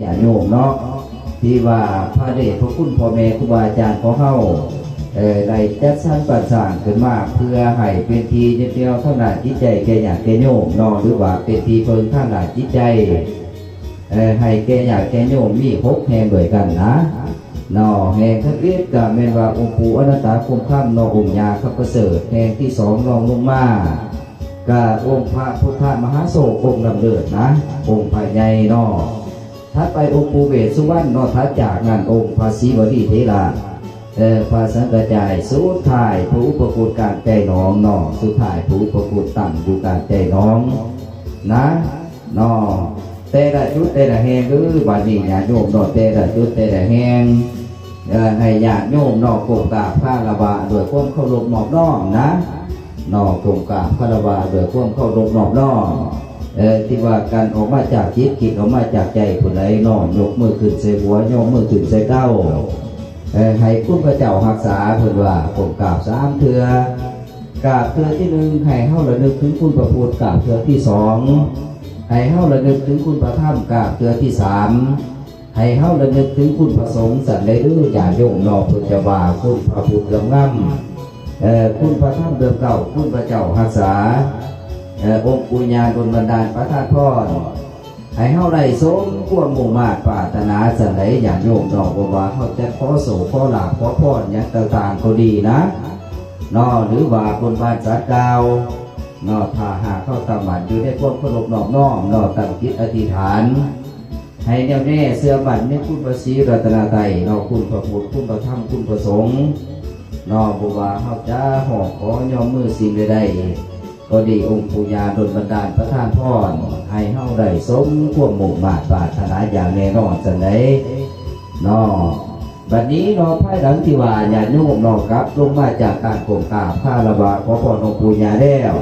ຍາດໂຍມເນາະ ທີ່ວ່າພະເດດພະຄຸນພໍ່ແມ່ຄູບາອາຈານຂອງເຮົາ ເອີ ໄດ້ຈັດສັນປັດສ້າງຂຶ້ນມາ ເພື່ອໃຫ້ເປັນທີ່ຍຶດໜຽວທາງດ້ານຈິດໃຈແກ່ຍາດແກ່ໂຍມເນາະ ຫຼືວ່າເປັນທີ່ເພິ່ງທາງດ້ານຈິດໃຈ ເອີ ໃຫ້ແກ່ຍາດແກ່ໂຍມມີຫົກແຫ່ງດ້ວຍກັນນະເນາະ. ແຫ່ງທຳອິດກໍແມ່ນວ່າອົງປູ່ອະນັນຕາຄົມຄຳເນາະ ອົງຍ່າຄຳປະເສີດ. ແຫ່ງທີສອງລອງລົງມາ ກໍອົງພະພຸດທະມະຫາໂຊດອົງລຳເລີດນະ ອົງພະໃຫຍ່ເນາະ. ຖັດໄປອົງປູ່ເວດສຸວັນເນາະ ຖັດຈາກນັ້ນອົງພະສີວະລີເຖລະ ເອີ ພະສັງກະຈາຍ ສຸດທ້າຍພະອຸປະຄຸດກາງໃຈໜອງເນາະ ສຸດທ້າຍພະອຸປະຄຸດຕັ້ງຢູ່ກາງໃຈໜອງນະເນາະ. ແຕ່ລະຈຸດແຕ່ລະແຫ່ງເດີ ບັດນີ້ຍາດໂຍມເນາະ ແຕ່ລະຈຸດແຕ່ລະແຫ່ງ ເອີ ໃຫ້ຍາດໂຍມເນາະ ກົ້ມກາບຄາລະວະດ້ວຍຄວາມເຄົາລົບນອບນ້ອມນະເນາະ ກົ້ມກາບຄາລະວະດ້ວຍຄວາມເຄົາລົບນອບນ້ອມ ເອີ ທີ່ວ່າກັນອອກມາຈາກຈິດ ຄິດອອກມາຈາກໃຈຜູ້ໃດເນາະ ຍົກມືຂຶ້ນໃສ່ຫົວ ຍົກມືຂຶ້ນໃສ່ເກົ້າ ເອີ ໃຫ້ຄຸນພະເຈົ້າຮັກສາ ເພິ່ນວ່າກົ້ມກາບສາມເທື່ອ. ກາບເທື່ອທີໜຶ່ງ ໃຫ້ເຮົາລະນຶກເຖິງຄຸນພະພຸດ. ກາບເທື່ອທີສອງ ໃຫ້ເຮົາລະນຶກເຖິງຄຸນພະທຳ. ກາບເທື່ອທີສາມ ໃຫ້ເຮົາລະນຶກເຖິງຄຸນພະສົງ ຊັ້ນໃດເດີຍາດໂຍມເນາະ ເພິ່ນຈະວ່າຄຸນພະພຸດເລື່ອມງາມ ເອີ ຄຸນພະທຳເລື່ອມເກົ້າ ຄຸນພະເຈົ້າຮັກສາ ເອີ ອົງປູ່ຍ່າດົນບັນດານປະທານພອນ ໃຫ້ເຮົາໄດ້ສົມຄວາມມຸ່ງມາດປາດຖະໜາ ຊັ້ນໃດຍາດໂຍມເນາະ ບໍ່ວ່າເຮົາຈະຂໍໂຊກຂໍລາບຂໍພອນຫຍັງຕ່າງໆກໍດີນະເນາະ ຫຼືວ່າບຸນບານສັດກ່າວເນາະ ຖ້າຫາກເຮົາຕັ້ງໝັ້ນຢູ່ໃນຄວາມເຄົາລົບນອບນ້ອມເນາະ ຕັ້ງຈິດອະທິຖານ ໃຫ້ແນ່ວແນ່ເຊື່ອໝັ້ນໃນຄຸນພະສີລັດຕະນະໄຕເນາະ ຄຸນພະພຸດ ຄຸນພະທຳ ຄຸນພະສົງເນາະ ບໍ່ວ່າເຮົາຈະຮ້ອງຂໍຍອມມືສິ່ງໃດໆກໍດີ ອົງປູ່ຍ່າດົນບັນດານປະທານພອນ ໃຫ້ເຮົາໄດ້ສົມຄວາມມຸ່ງມາດປາດຖະໜາຢ່າງແນ່ນອນຊັ້ນໃດເນາະ. ບັດນີ້ເນາະ ພາຍຫຼັງທີ່ວ່າຍາດໂຍມເນາະ ກັບລົງມາຈາກການກົ້ມກາບຄາລະວະຂໍພອນອົງປູ່ຍ່າແລ້ວ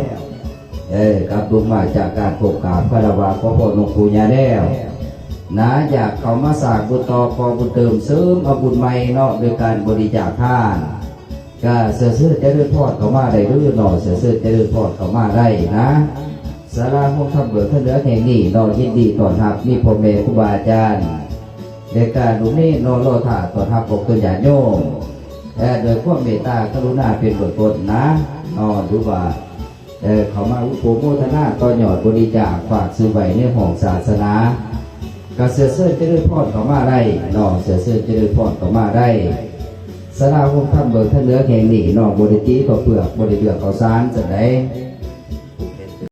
ເອີ ກັບລົງມາຈາກການກົ້ມກາບຄາລະວະຂໍພອນອົງປູ່ຍ່າແລ້ວນະ ຢາກເຂົ້າມາສ້າງບຸນຕໍ່ ກໍ່ບຸນເຕີມເສີມເອົາບຸນໃໝ່ເນາະ ໂດຍການບໍລິຈາກທານ ກະເຊື້ອເຊີນຈະເລີນພອນເຂົ້າມາໄດ້ເດີເນາະ ເຊື້ອເຊີນຈະເລີນພອນເຂົ້າມາໄດ້ນະ. ສາລາໂຮງທຳເບີກທາງເໜືອແຫ່ງນີ້ເນາະ ຍິນດີຕ້ອນຮັບ ມີພໍ່ແມ່ຄູບາອາຈານ ແລະກະລູກເນນເນາະ ລໍຖ້າຕ້ອນຮັບພວກເພິ່ນຍາດໂຍມ ແລະດ້ວຍຄວາມເມດຕາກະລຸນາເປັນເບື້ອງຕົ້ນນະເນາະ ຫຼືວ່າ ເອີ ເຂົ້າມາອຸປະໂມທະນາຕໍ່ຍອດບໍລິຈາກ ຝາກຊື່ໄວ້ໃນຫ້ອງສາສະໜາ ກະເຊື້ອເຊີນຈະເລີນພອນເຂົ້າມາໄດ້ເນາະ ເຊື້ອເຊີນຈະເລີນພອນເຂົ້າມາໄດ້. ສາລາໂຮງທຳເບີກທາງເໜືອແຫ່ງນີ້ເນາະ ບໍ່ໄດ້ຕີເຂົ້າເປືອກ ບໍ່ໄດ້ເລືອກເຂົ້າສານຊັ້ນໃດ